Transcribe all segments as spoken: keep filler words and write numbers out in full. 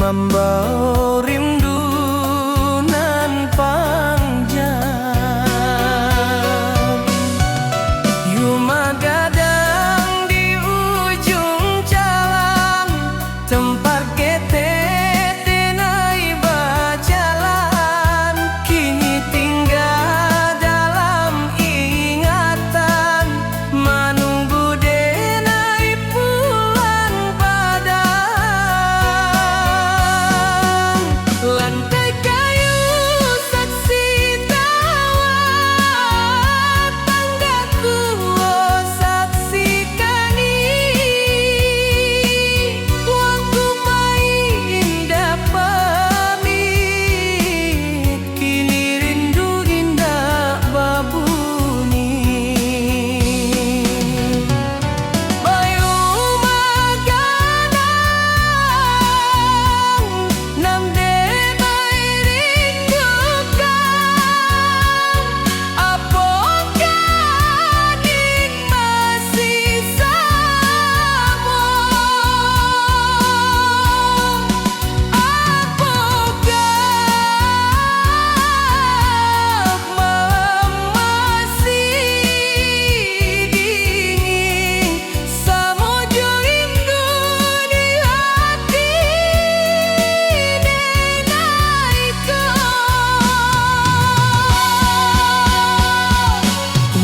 Ambau rindu nan panjang. Rumah gadang di ujung jalan, tempat ketek denai bajalan, kini tinggal dalam ingatan. Manunggu denai pulang padang. Lantai kayu saksi tawa, tangga tuo saksi kani. Waktu pai indak pamit, kini rindu indak babunyi. Bayu magadang, nan denai rindukan, apo gadang masih samo? Apokah malam masih dingin, samo jo rindu di hati denai ko?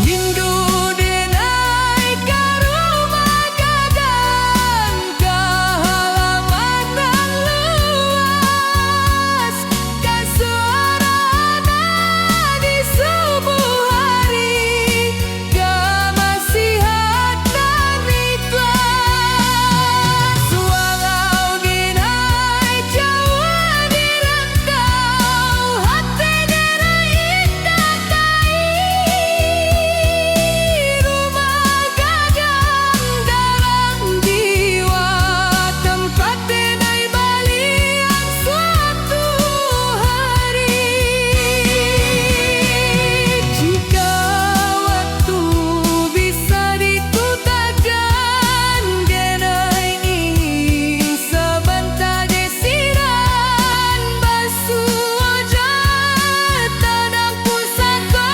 Rindu denai ka rumah gadang, ka halaman nan luas, ka suara anak di subuh hari, ka masihat nan ikhlas. Walau denai jauah di rantau, hati denai indak pai. Rumah gadang dalam jiwa, tempat denai baliak suatu hari. Jika waktu bisa diputarkan, denai ingin sabanta dek sinan basuo jo tanah pusako,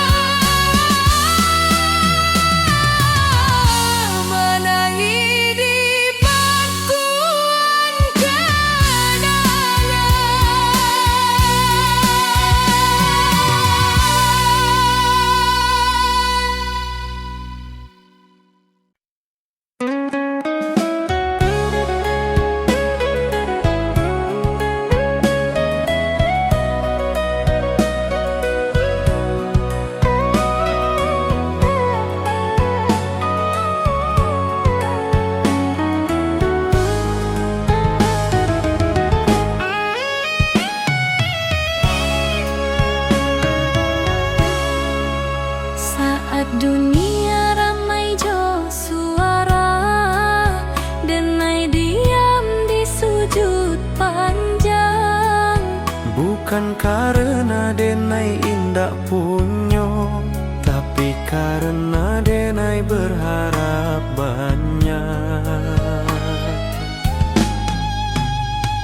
manangih di pangkuan kanangan. Saat dunia ramai jo suara, denai diam di sujud panjang. Bukan karena denai indak punyo, tapi karena denai berharap banyak.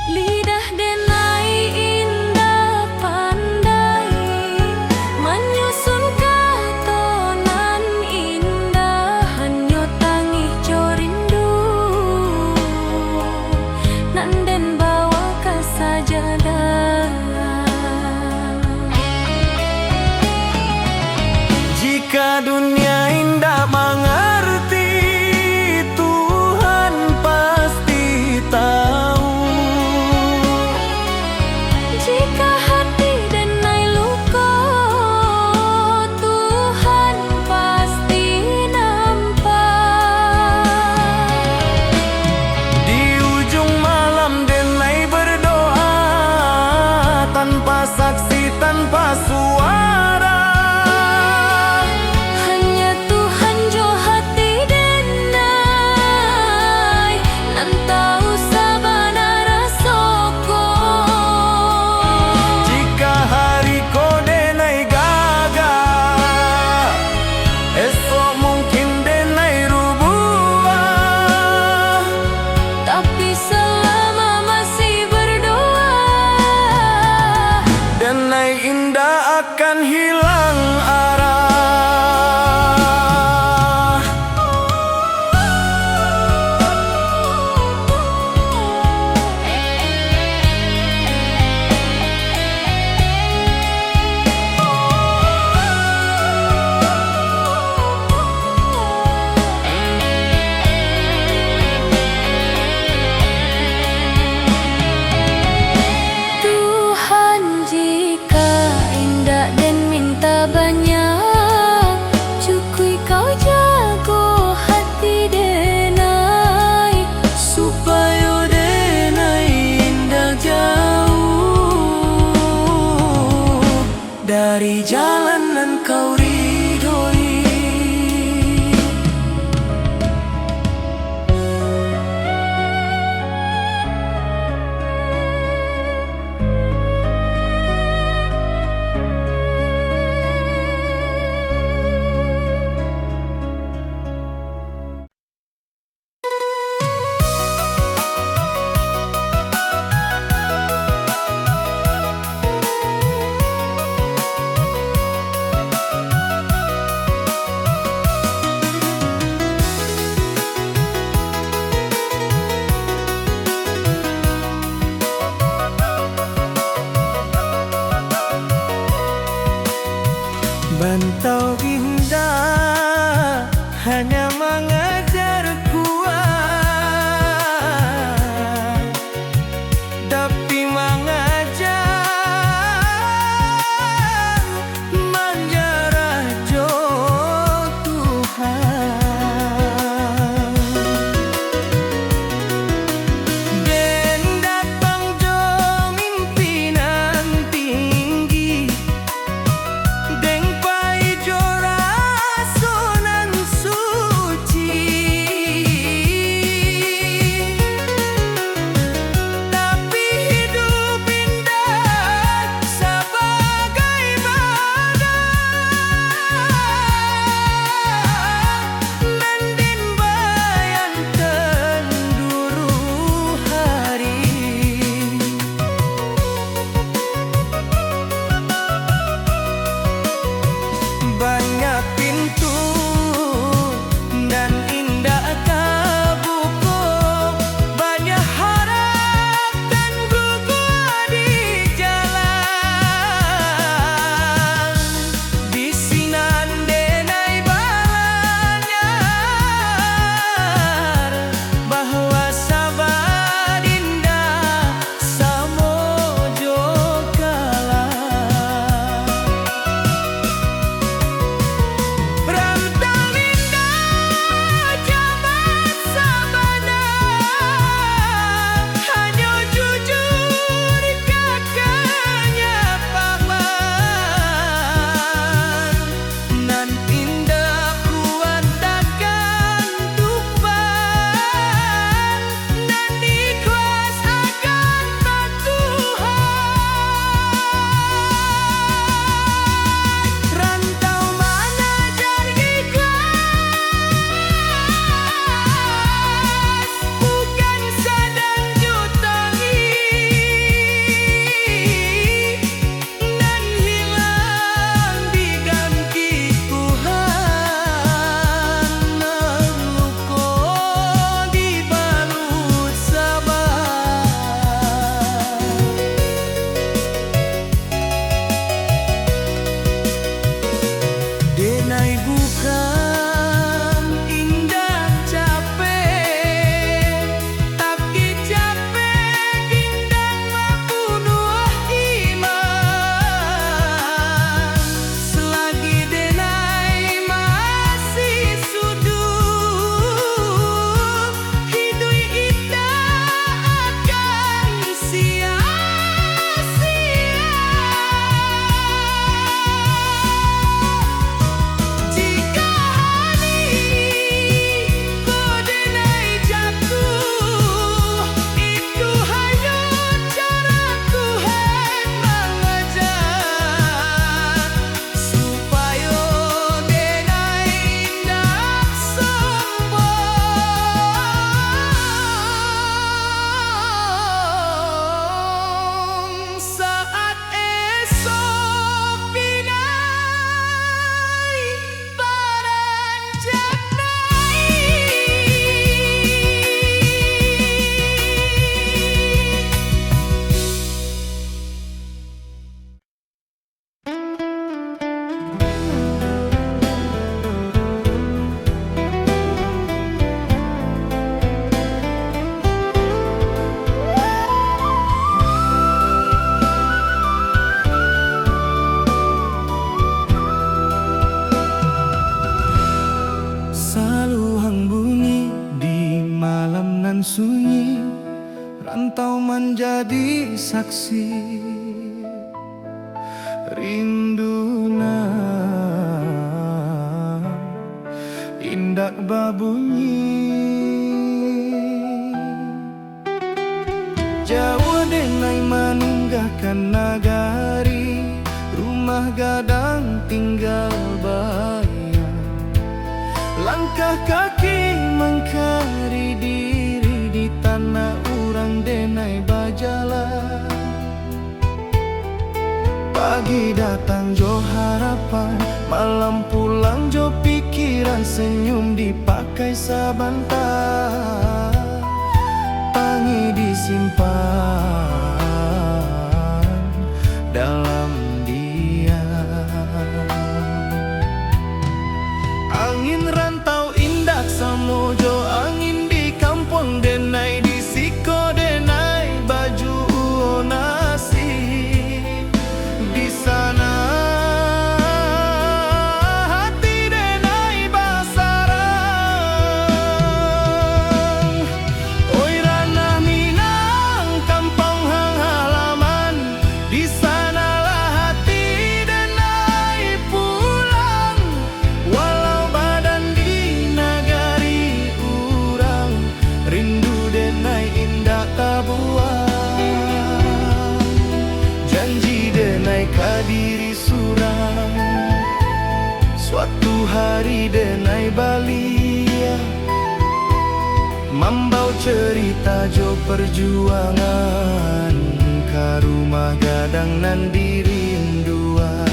Lidah denai indak pandai manyusun kato nan indah, hanyo tangih jo rindu nan den bawa ka sajadah. Jika dunia indak mangarti, Tuhan pasti tahu. Jika hati denai luko, Tuhan pasti nampak. Di ujung malam denai berdoa, tanpa saksi, tanpa suara. Hanya Tuhan jo hati denai, nan tahu sabana raso ko. Jika hari ko denai gagah, esok mungkin denai rubuah. Tapi salama masih berdoa, Lai indak akan hilang arah. Tuhan, jikok indak den minta banyak, cukuik kau jago hati den ai, supayo den ai indak jauah dari jalan nan kau ridoi. Bantau indak hanya mangajar kuaik, tapi mangajar manjarah jo Tuhan. Den datang jo mimpi nan tinggi, den pai jo jadi saksi, rindu nan indak babunyi. Jauah denai maninggakan nagari, rumah gadang tinggal bayang. Langkah kaki mangkari diri, di tanah urang denai bajalan. Pagi datang jo harapan, malam pulang jo pikiran, senyum dipakai sabanta, tangih disimpan dalam diam. Angin rantau indak samo jo angin di kampuang denai, di siko denai bajuo nasib, di sana hati denai basarang. Oi ranah Minang, kampuang halaman, di sanalah hati denai pulang. Walau badan di nagari urang, rindu denai indak tabuang. Janji denai ka diri surang, suatu hari denai baliak, mambao cerita jo perjuangan ka rumah gadang nan dirinduan.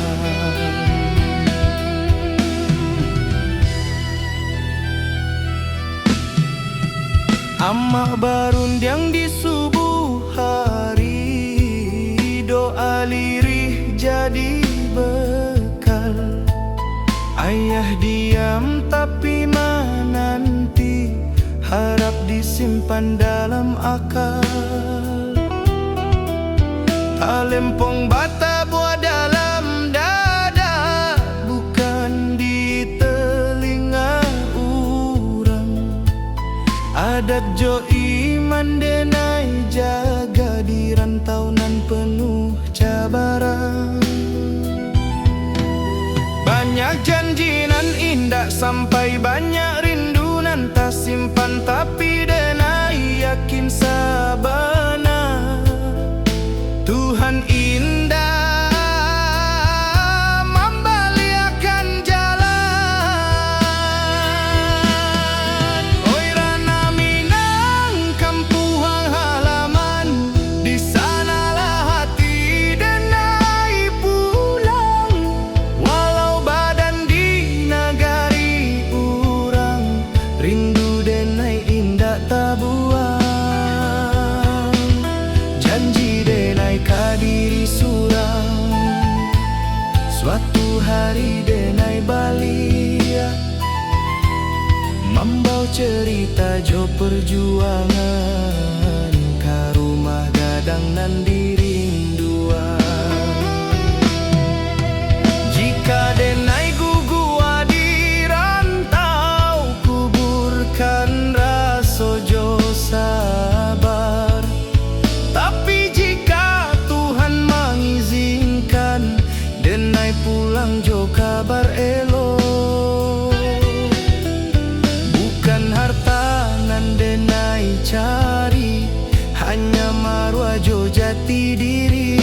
Amak barundiang di subuh hari, doa lirih jadi bekal. Ayah diam tapi mananti, harap disimpan dalam akal. Talempong batabuah dalam dada, bukan di telinga urang. Adat jo iman denai jaga di rantau nan penuh cabaran. Banyak janji nan indak sampai, banyak rindu nan tasimpan, tapi denai yakin sabana Tuhan indak mambaliakan jalan. Oi ranah Minang, kampuang halaman, di sanalah hati denai pulang. Walau badan di nagari urang, rindu denai indak tabuang. Janji denai ka diri surang, suatu hari denai baliak, mambao cerita jo perjuangan ka rumah gadang nan dirinduan. Jika denai guguah di rantau, kuburkan raso jo sabar. Tapi jika Tuhan mangizinkan, denai pulang jo kabar elok. Bukan harta nan denai cari, hanya maruah jo jati diri.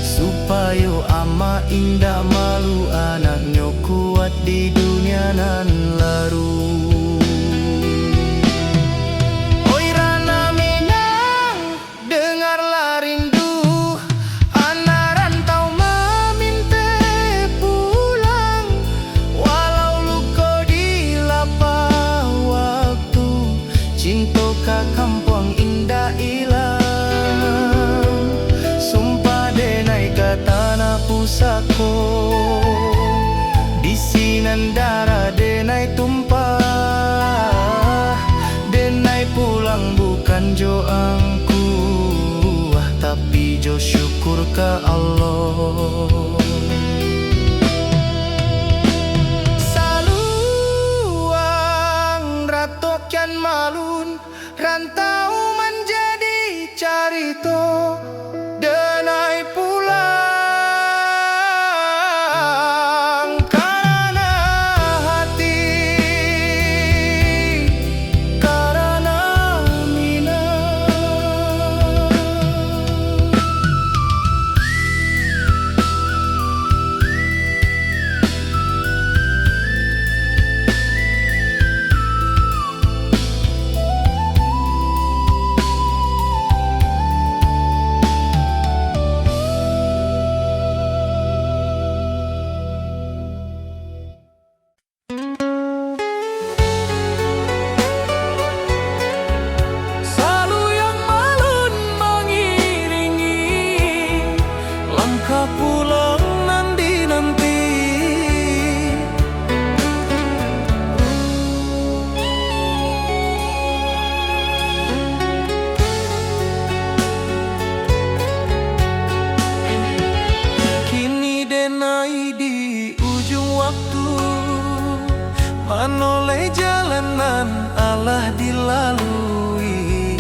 Supayo amak indak malu, anaknyo kuat di dunia nan laruih. Oi ranah Minang, dengarlah rindu, anak rantau mamintak pulang. Walau luko dilapah waktu, cinto ka kampuang indak ilang. Sumpah denai ka tanah pusako, di sinan darah denai tumpah. Denai pulang bukan jo angkuah, tapi jo syukur ka Allah. Saluang rato kian malun, rantau man- Ka pulang nan dinanti. Kini denai di ujung waktu, manoleh jalan nan alah dilalui.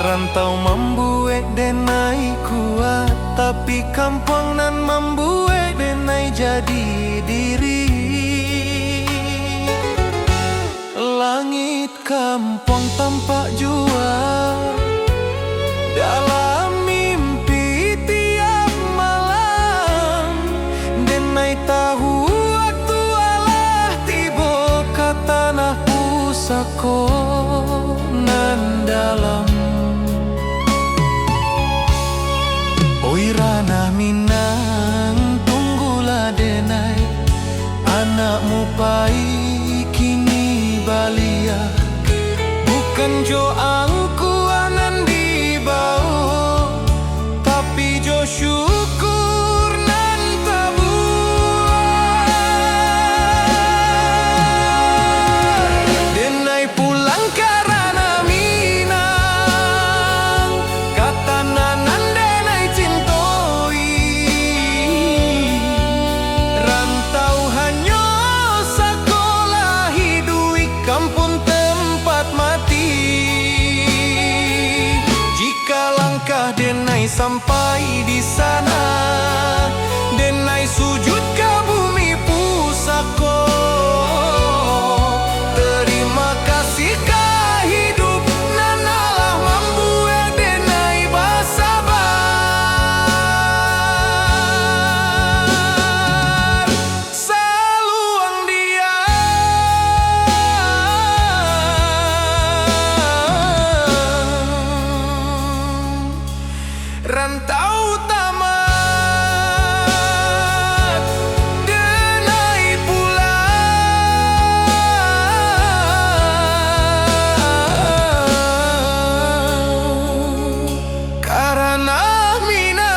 Rantau mambuek denai kuat, tapi kampuang nan mambuek denai jadi diri. Langik kampuang tampak jua dalam mimpi tiap malam. Denai tahu waktu alah tibo ka tanah pusako nan dalam. Oi ranah Minang, tunggulah denai. Anakmu pai kini baliak, bukan jo angku nan dibaok, tapi jo syukur nan tabuak. Denai pulang ka ranah Minang, ka tanah nan denai cintoi. Rantau hanyo sakolah iduik, kampuang tempat mati. Jika langkah denai sampai di sana, denai sujud ka bumi pusako. Terima kasih ka hidup nan alah mambuek denai basabar. Saluang diam, rantau tamat, denai pulang ka ranah Minang.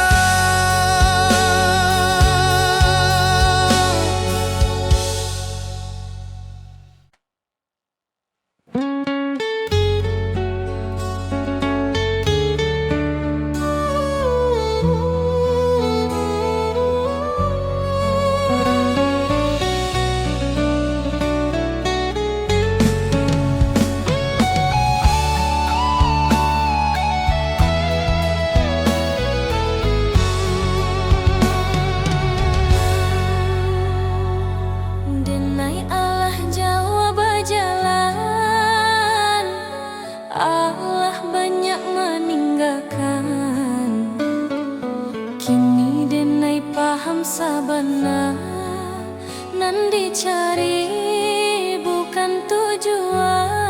Denai alah jauah bajalan, alah banyak maninggakan. Kini denai paham sabana, nan dicari bukan tujuan.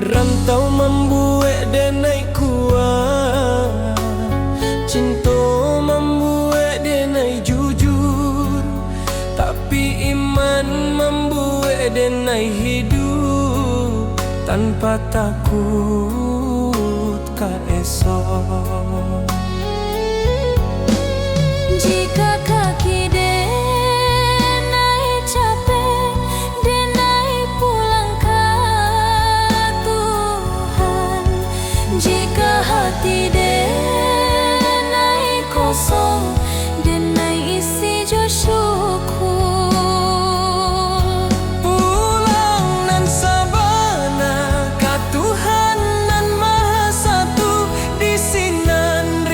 Rantau mambuek denai kuat, cinto mambuek denai jujur, tapi iman mambuek denai hiduik tanpa takuik ka esok. Jika kaki denai capek, denai pulang ka Tuhan. Jika hati denai kosong, denai isi jo syukur. Pulang nan sabana ka Tuhan nan Maha Satu, di sinan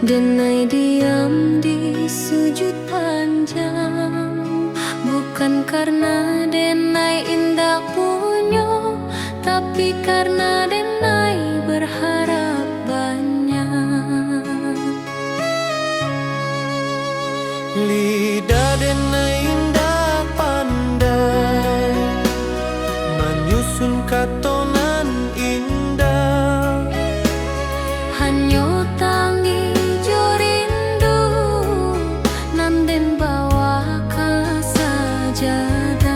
Denai diam di sujud panjang, bukan karena denai indak punyo, tapi karena denai berharap banyak. Lidah denai indak pandai manyusun kato nan indah. Hanyo tangih jo rindu nan den bawa ka sajadah.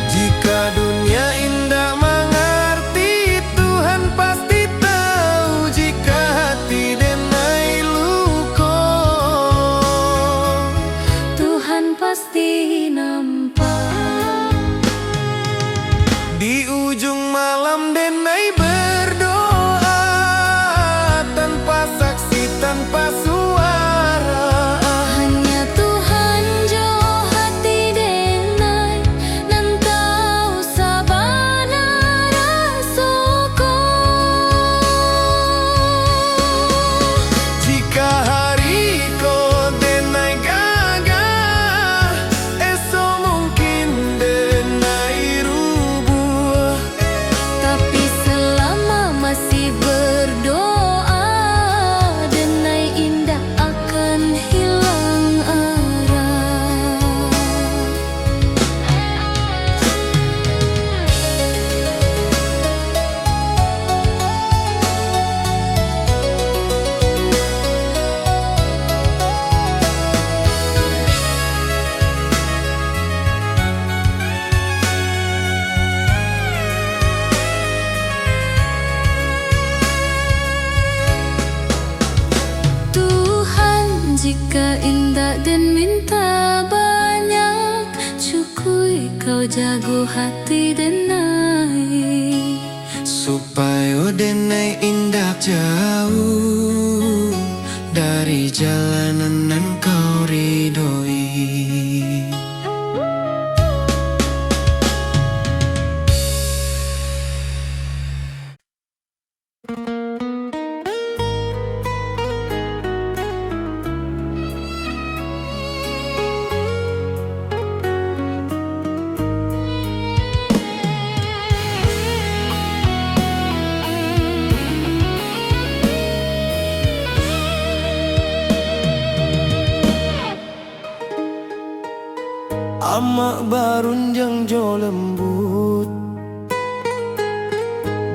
Jika dunia indak mangarti, Tuhan pasti tahu. Jika hati denai luko, Tuhan pasti nampak. Di ujung malam denai berdoa, tanpa saksi, tanpa suara. Hanya Tuhan jo hati denai nan tahu sabana raso ko. Jika hari ko denai gagah, esok mungkin denai rubuah. Tapi selama masih berdoa, denai indak akan hilang arah. Tuhan, jika indak den minta banyak, cukuik kau jago hati denai. Supayo denai indak jauah dari jalan nan kau ridoi. Amak barundiang jo lembut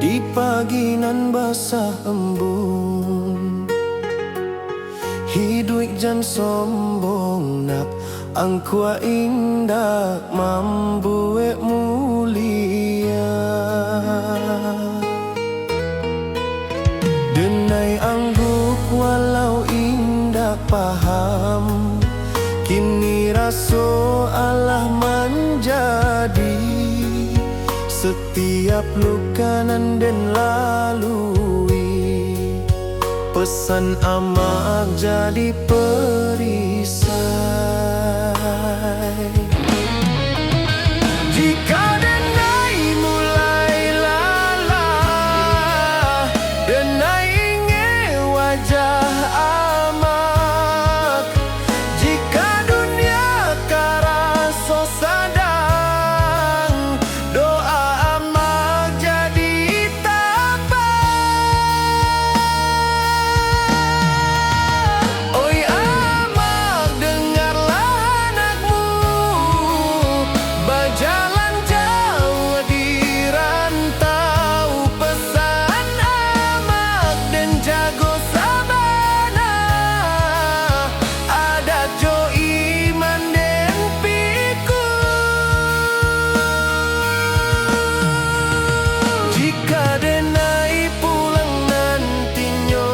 di pagi nan basah embun. Hiduik jan sombong nak, angkuah indak mambuek mulia. Denai angguk walau indak paham, kini raso alah manjadi. Satiap luka nan den lalui, pesan amak jadi perisai. Jika denai mulai lalah, denai ingek wajah amak. Jika dunia karaso sadang, doa amak jadi tapak. Oi amak, dengarlah anakmu, bajalan jauah di rantau. Pesan amak den jago sabana, adat jo iman den pikun. Jika denai pulang nantinyo,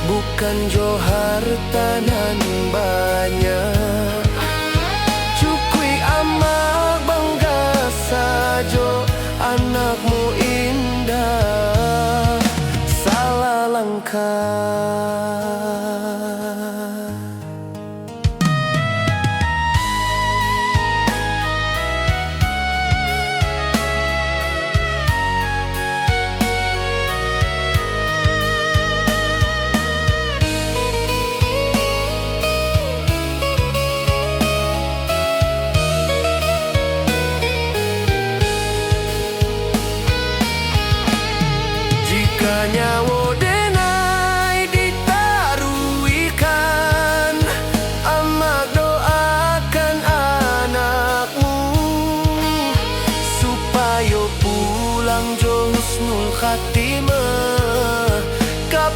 bukan jo harta nan banyak, cukuik amak bangga sajo, anakmu indak salah langkah.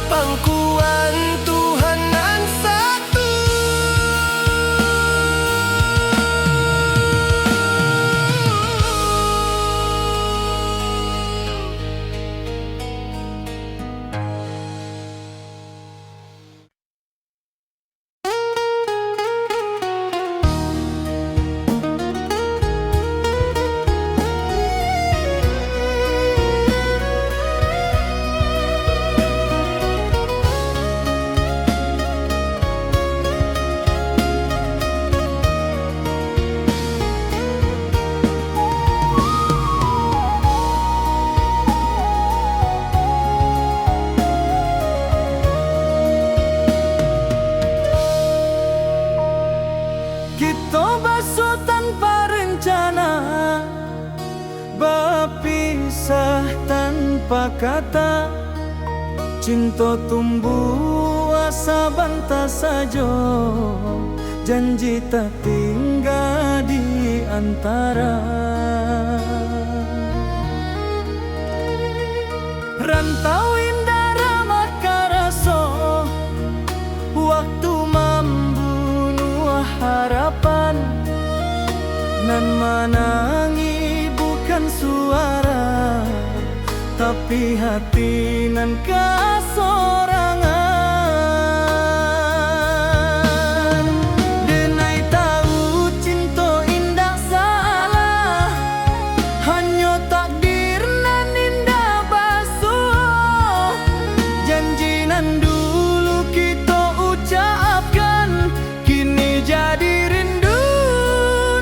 Pangkuan Tuhan nan satu. Kito basuo tanpa rencana, bapisah tanpa kata. Cinto tumbuah sabanta sajo, janji tatingga di antara. Rantau indak ramah karaso, waktu mambunuah harapan. Nan manangih bukan suara, tapi hati nan kasorangan. Denai tahu cinto indak salah, hanyo takdir nan indak basuo. Janji nan dulu kito ucapkan, kini jadi rindu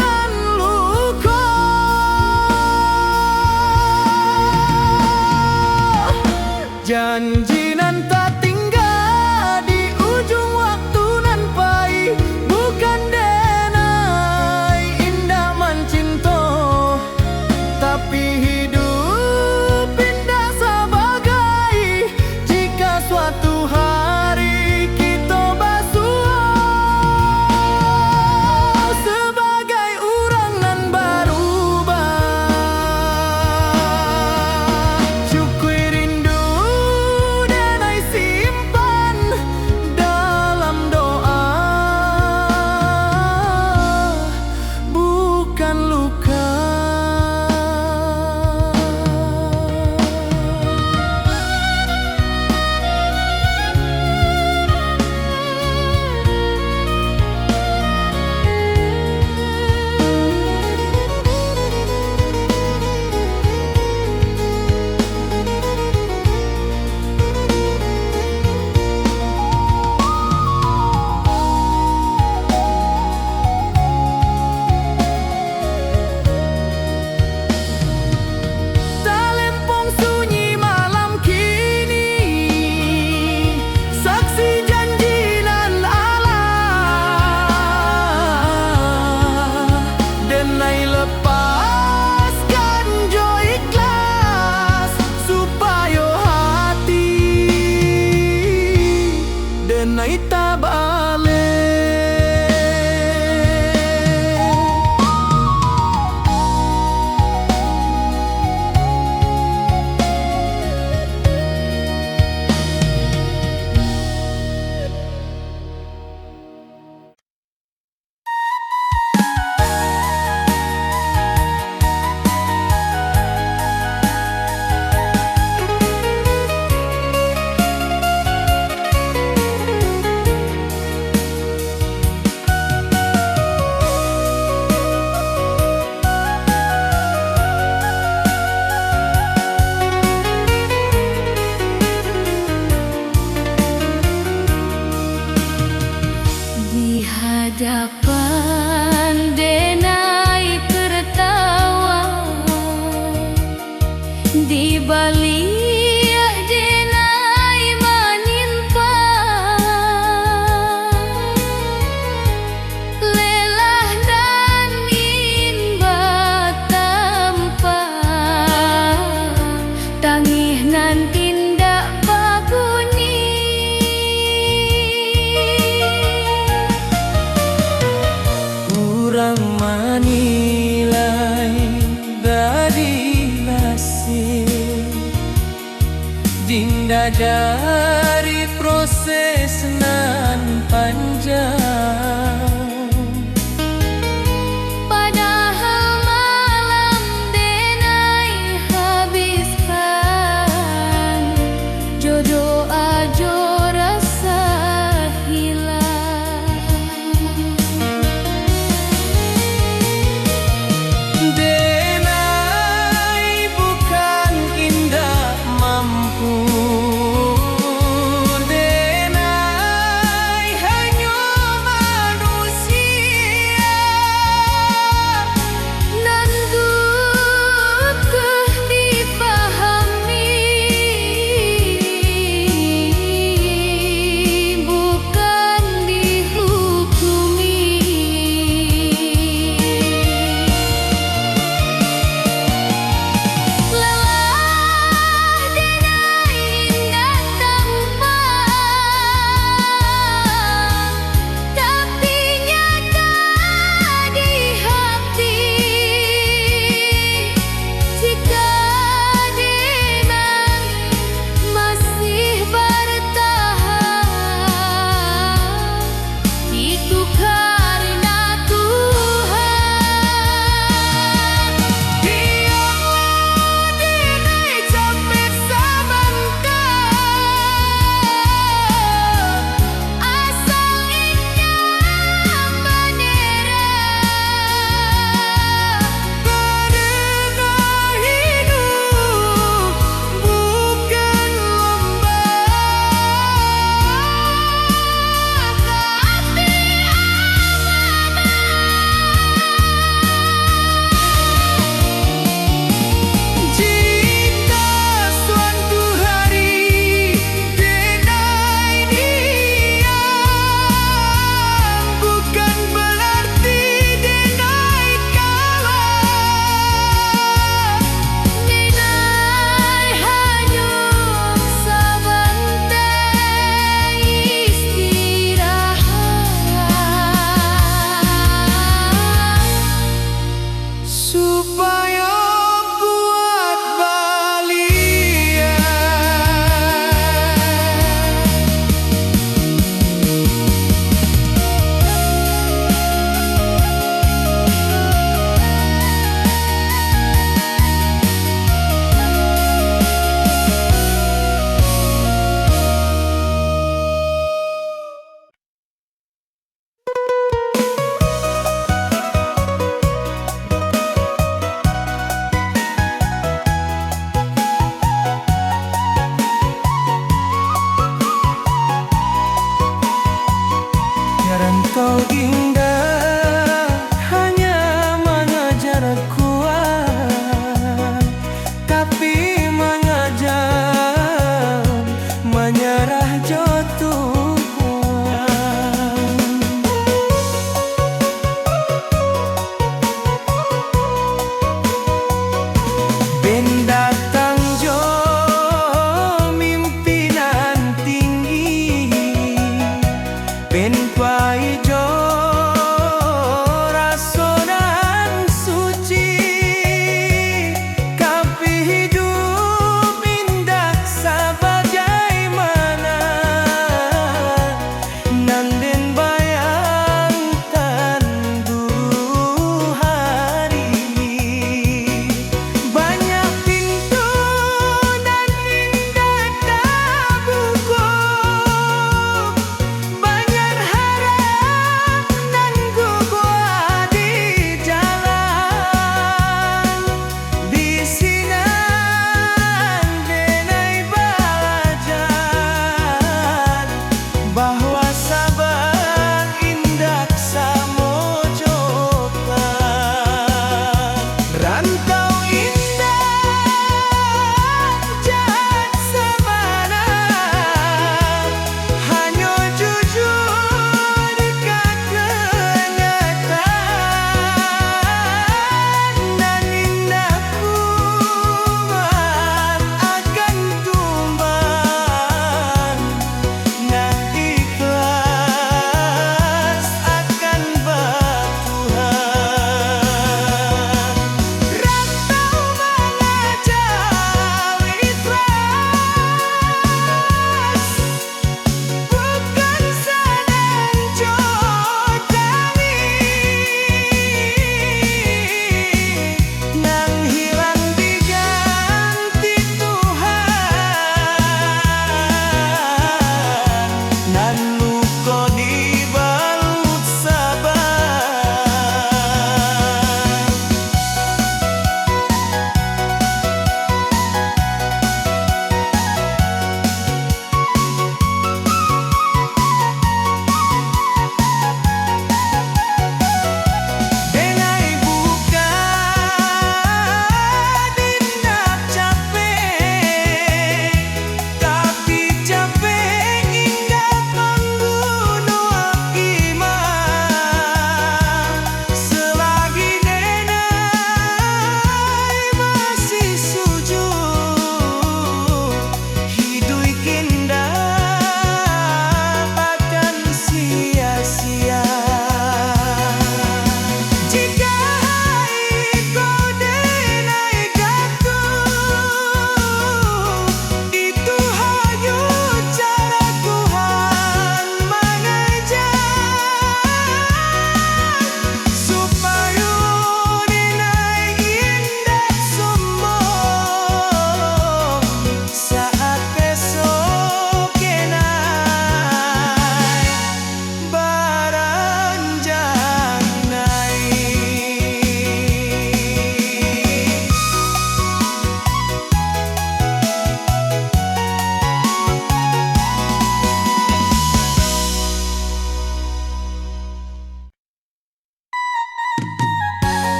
nan luko. Janji nan tatingga di ujuang waktu nan pai, bukan denai indak mancinto, tapi hidup indak sabagai. Jika suatu hari kito basuo sabagai urang nan barubah, syukur rindu denai simpan dalam doa, bukan luka. Talempong sunyi malam kini, saksi janji nan alah, denai lepaskan jo ikhlas, supayo hati denai tabaleh. Di hadapan denai tertawa, di baliak denai manyimpan. Lelah nan in batampang, tangih nan indak babunyi. Proses nan panjang. Padahal malam denai habiskan, jo doa jo rasa hilang. Denai bukan indak mampu, denai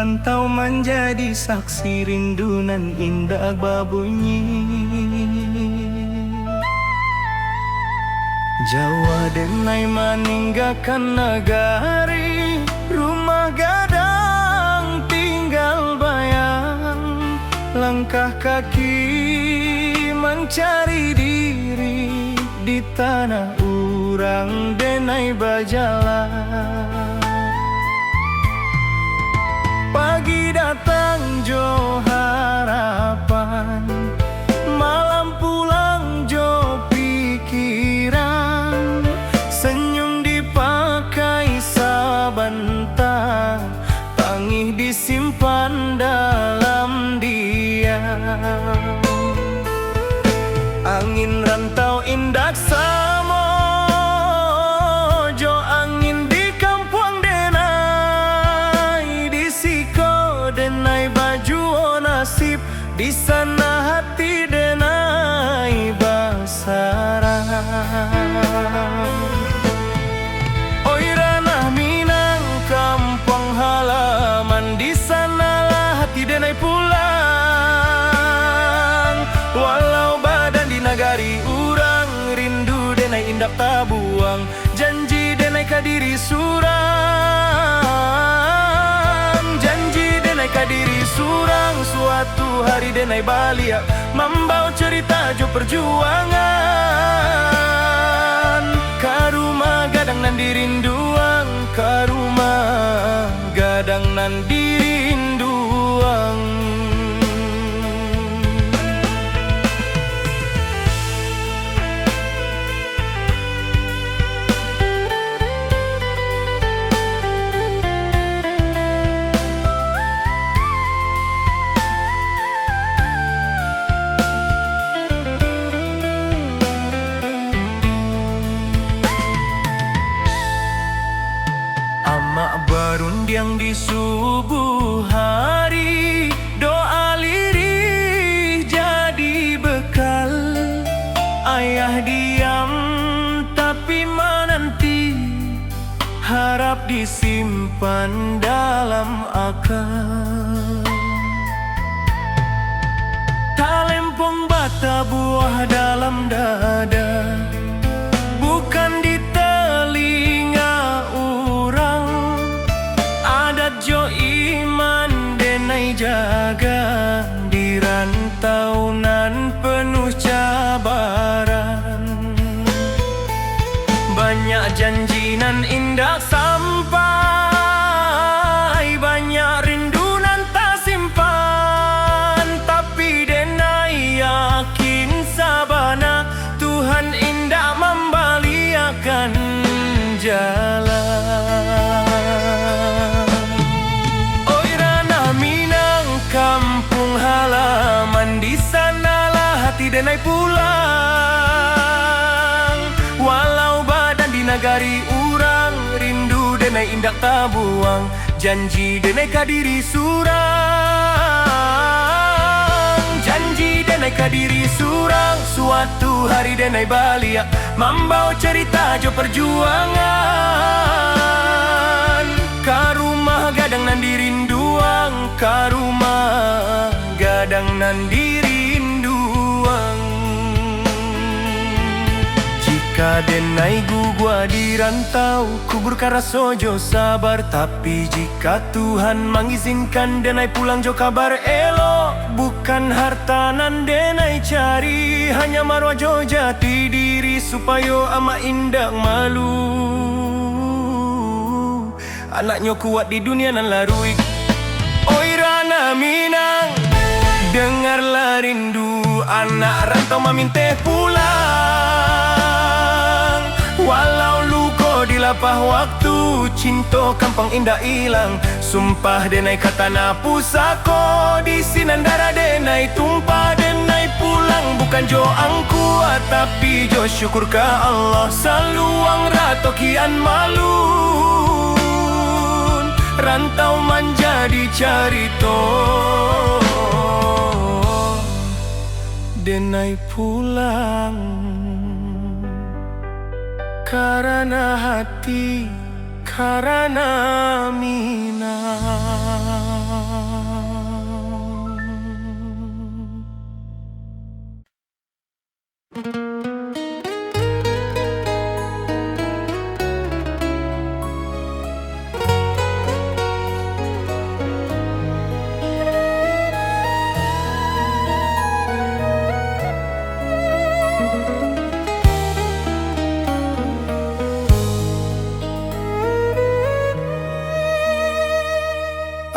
Rantau manjadi saksi rindu nan indak babunyi. Jauah denai maninggakan nagari, rumah gadang tinggal bayang, langkah kaki mancari diri. Di tanah urang denai bajalan. Pagi datang jo harapan, malam pulang jo pikiran. Senyum dipakai sabanta, tangih disimpan dalam diam. Angin rantau indak samo jo angin di kampuang denai. Di siko denai bajuo nasib, di sana hati denai basarang. Oi ranah Minang, kampuang halaman, di sanalah hati denai pulang. Walau badan di nagari urang, rindu denai indak tabuang. Janji denai ka diri surang, janji denai ka diri surang. Suatu hari denai baliak, mambawa cerita jo perjuangan. Ka rumah gadang nan dirinduan, ka rumah gadang nan dirinduan. Amak barundiang di subuh hari, doa lirih jadi bekal. Ayah diam tapi mananti, harap disimpan dalam aka. Talempong batabuah dalam dada, bukan di talinga urang. Adat jo iman denai jaga, di rantau nan penuh cabaran. Banyak janji nan indak sampai, banyak rindu nan tasimpan. Tapi denai yakin sabana, Tuhan indak mambaliakan jalan. Oi ranah Minang, kampuang halaman, di sanalah hati denai pulang. Walau badan di nagari urang, rindu denai indak tabuang. Janji denai ka diri surang, janji denai ka diri surang. Suatu hari denai baliak, mambawa cerita jo perjuangan. Ka rumah gadang nan dirinduan, ka rumah gadang nan dirinduan. Jika denai guguah di rantau, kuburkan raso jo sabar. Tapi jika Tuhan mangizinkan denai pulang jo kabar elok, bukan harta nan denai cari, hanya maruah jo jati diri, supayo amak indak malu. Anaknyo kuat di dunia nan laruik. Oi ranah Minang, dengarlah rindu anak rantau maminteh pulang. Walau luko dilapah waktu, cinto kampuang indak ilang. Sumpah denai ka tanah pusako, di sinan darah denai tumpah. Denai pulang bukan jo angku, tapi jo syukur ka Allah. Saluang rato kian malun, rantau manjadi carito. Denai pulang karana hati, karana Minang.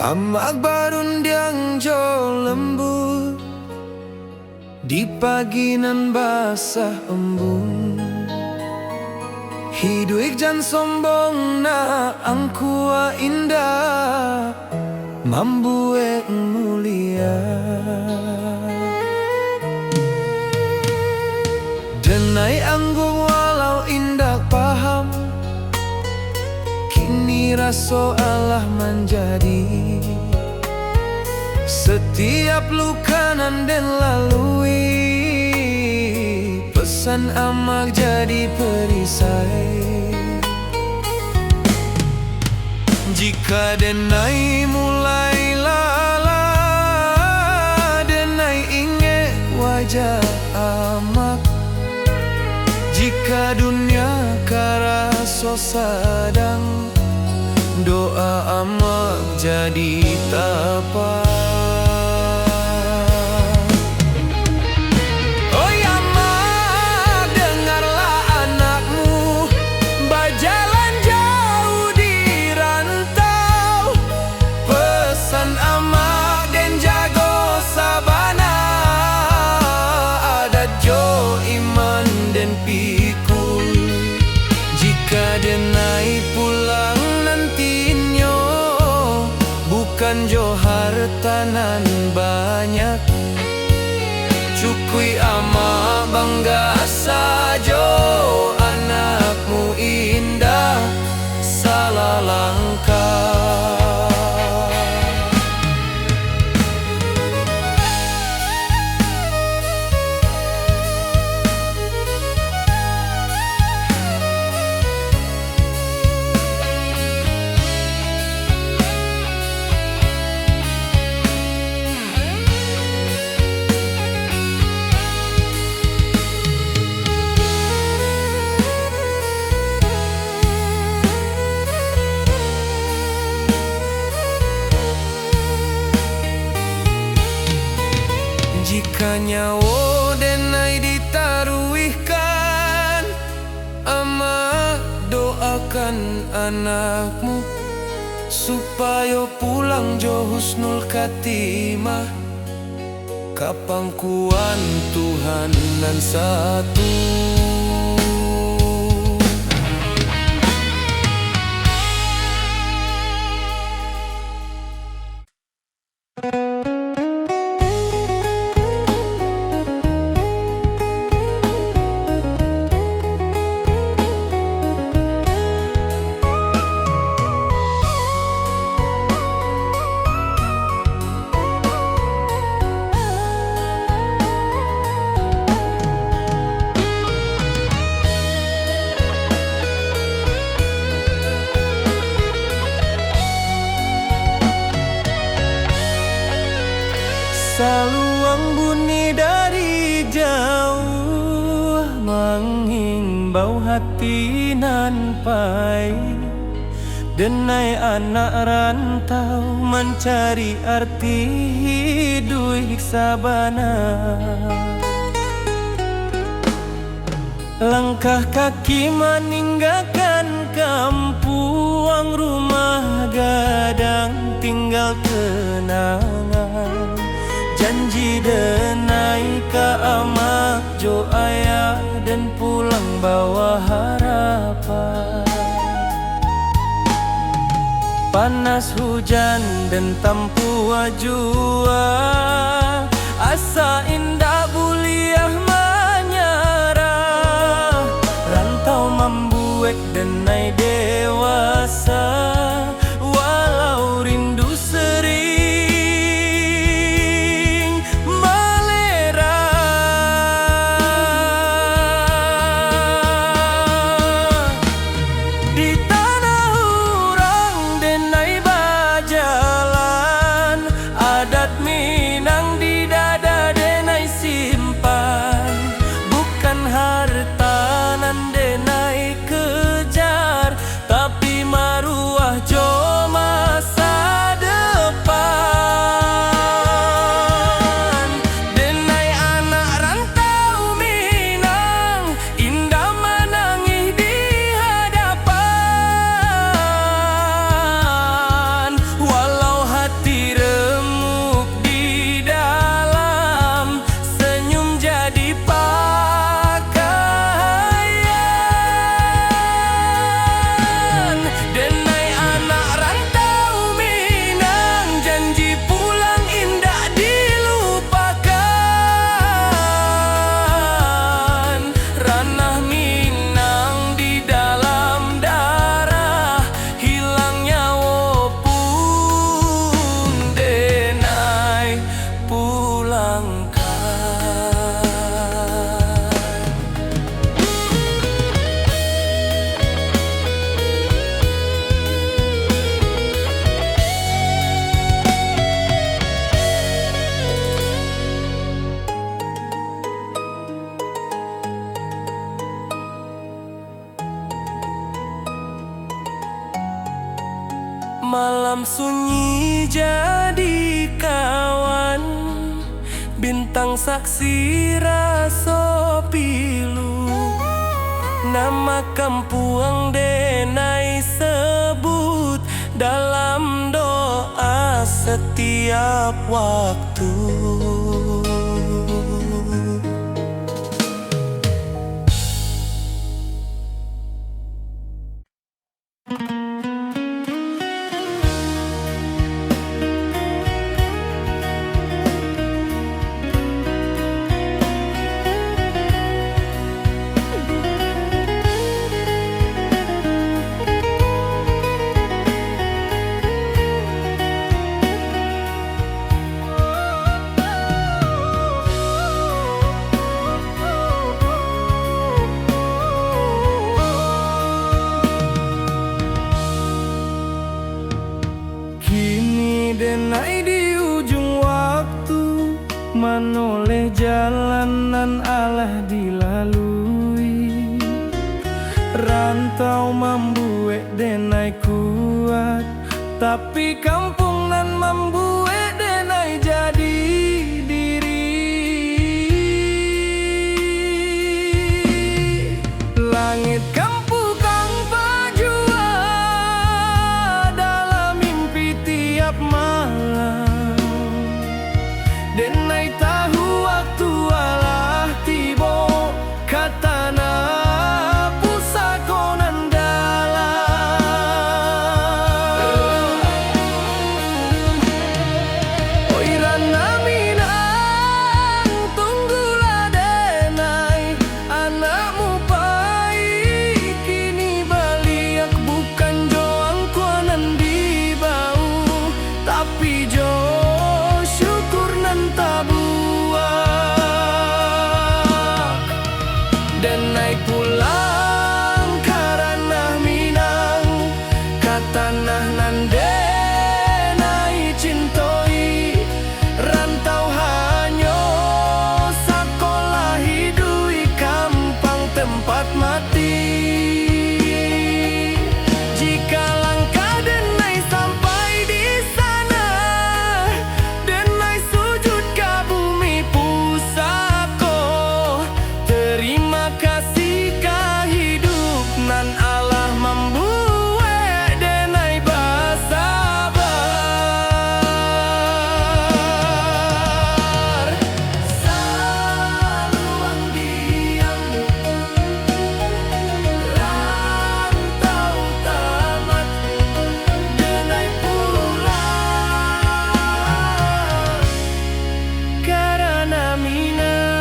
Amak barundiang jo lembut, di pagi nan basah embun. Hiduik jan sombong nak, angku a indak mambuek mulia. Denai anggun walau indak paham, kini raso alah manjadi. Satiap luka nan den lalui, pesan amak jadi perisai. Jika denai mulai lalah, denai ingek wajah amak. Jika dunia karaso sadang, doa amak jadi tapa. Oi amak, dengarlah anakmu bajalan jauh di rantau. Pesan amak den jago sabana, adat jo iman den pikul. Jika denai pulang nantinyo, bukan jo harta nan banyak, cukuik amak bangga sajo, anakmu indak salah langkah. Jika nyawo denai ditaruihkan, amak doakan anakmu, supayo pulang jo husnul khatimah ka pangkuan Tuhan nan satu. Saluang bunyi dari jauah, mangimbau hati nan pai. Denai anak rantau mancari arti hiduik sabana. Langkah kaki maninggakan kampuang, rumah gadang tinggal kenangan. Janji denai ka amak jo ayah, den pulang bawa harapan. Panas hujan den tampua jua, asa indak buliah manyarah. Rantau mambuek denai dewasa, walau rindu sering malera. Di tanah urang denai bajalan, adat Minang di dada denai simpan. Minang di dalam darah, hilang nyawo pun denai pulangkan. Malam sunyi jadi kawan, bintang saksi raso pilu. Nama kampuang denai sebut dalam doa setiap waktu. Kini denai di ujung waktu, manoleh jalan nan alah dilalui. Rantau mambuek denai kuat, tapi kampuang nan mambuek denai jadi diri. Langik kampuang pajua dalam mimpi tiap malam. Denai tahu waktu alah tibo, ka tanah pusako nan dalam. Oi Ranah Minang, tunggulah denai, anakmu pai kini baliak, bukan jo angkua nan dibau, tapi jo syukur nan tabuak. Denai pulang ka Ranah Minang, ka tanah nan denai cintoi. Rantau hanyo sakolah iduik, kampuang tempat mati. Jika langkah denai sampai di sana, denai sujud ka bumi pusako. Terima kasih ka hidup nan alah mambuek denai basabar. Saluang diam, rantau tamat, denai pulang ka Ranah Minang.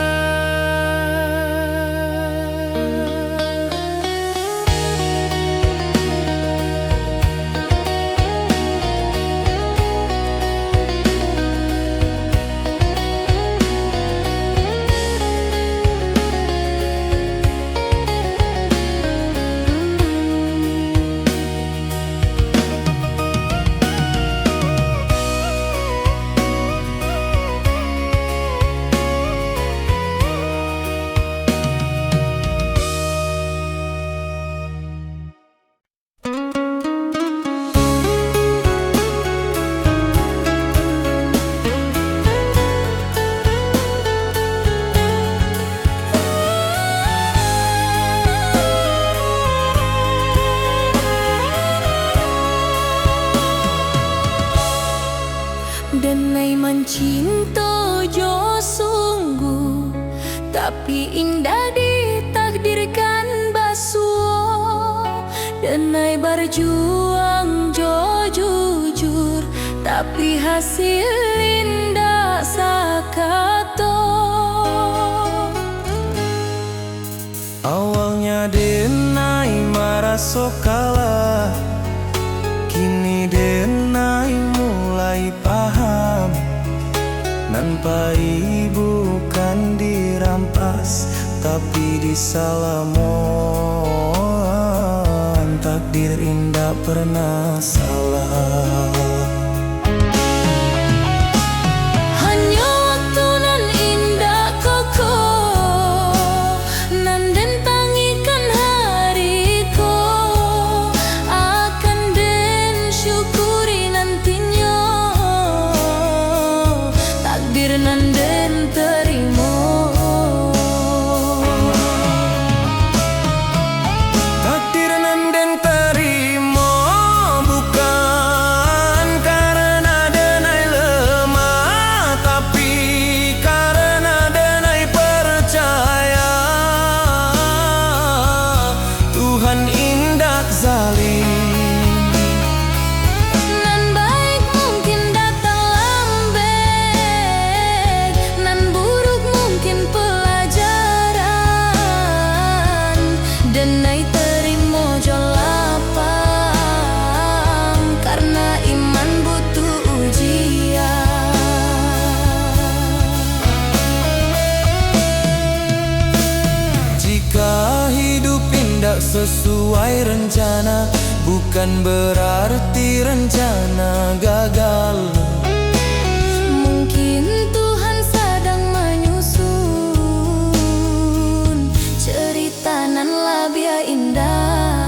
Denai mancinto jo sungguh, tapi indak ditakdirkan basuo. Denai barjuang jo jujur, tapi hasil indak sakato. Awal Denai maraso kalah, kini denai mulai paham. Nan pai bukan dirampas, tapi disalamoan. Takdir indak pernah salah. Hanyo waktu nan indak kokoh, nan den tangikan hari ko, akan den syukuri nantinyo, takdir nan den tarimo. Takdir nan den tarimo bukan karena denai lemah, tapi karena denai parcaya Tuhan indak zalim. Nan baik mungkin datang lambek, nan buruk mungkin pelajaran. Denai tarimo jo lapang, karena iman butuh ujian. Jika hidup indak sesuai rencana, bukan berarti rencana gagal. Mungkin Tuhan sadang manyusun cerita nan labiah indah.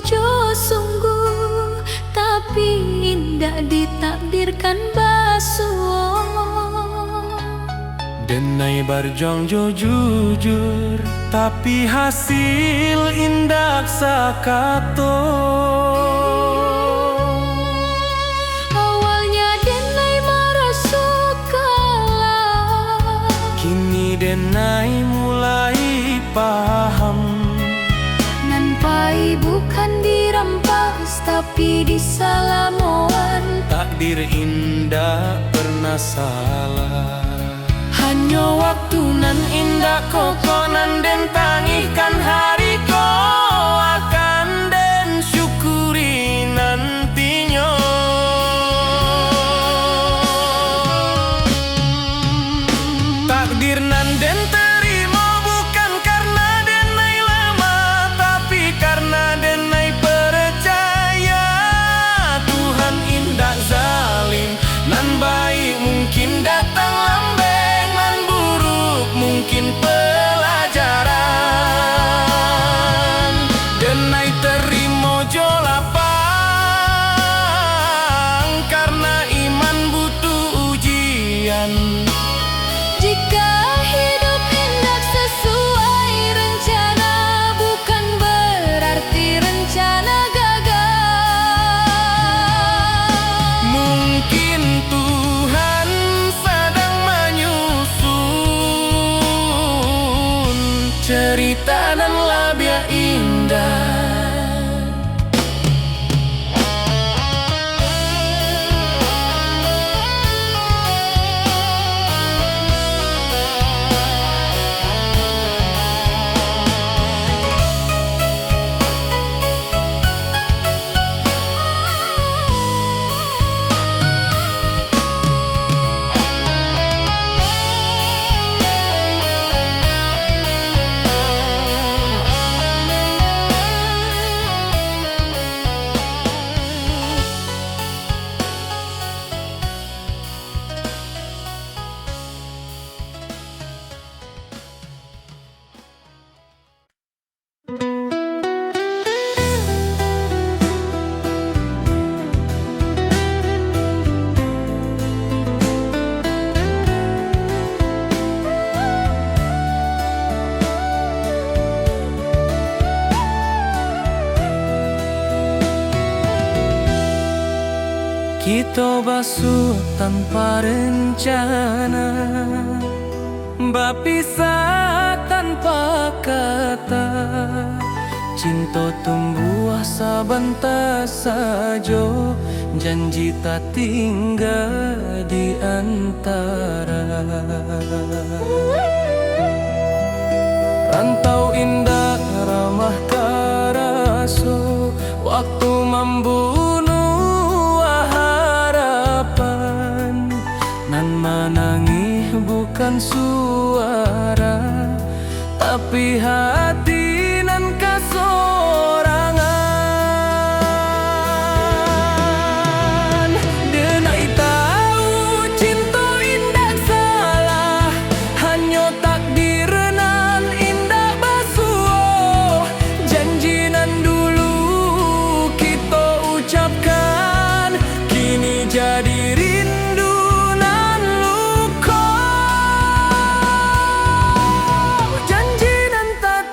jo sungguh, tapi indak ditakdirkan basuo. Denai barjuang jo jujur, tapi hasil indak sakato. Awalnya denai maraso kalah, kini denai mulai paham. Nan pai bukan dirampas, tapi disalamoan. Takdir indak pernah salah. Hanyo waktu nan indak kokoh nan den tangihkan, hari ko akan den syukuri nantinyo. Takdir nan den tarimo bukan karena denai lamah, tapi karena denai percaya Tuhan indak zalim. Nan baik mungkin datang lambek, nan buruk mungkin pelajaran. Denai tarimo jo lapang, karena iman butuh ujian. Jika hidup indak sesuai rencana, bukan berarti rencana gagal. Mungkin Tuhan sadang manyusun cerita nan labiah indah. Kito basuo tanpa rencana, bapisah tanpa kata. Cinto tumbuah sabanta sajo, janji tatingga di antara. Rantau indak ramah taraso, waktu mambunuah harapan. Nan manangih bukan suara, tapi hati nan kasorangan. Denai tahu cinto indak salah, hanyo takdir nan indak basuo. Janji nan dulu kito ucapkan, kini jadi rindu nan luko. Janji nan tak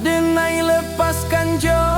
Denai lepaskan jo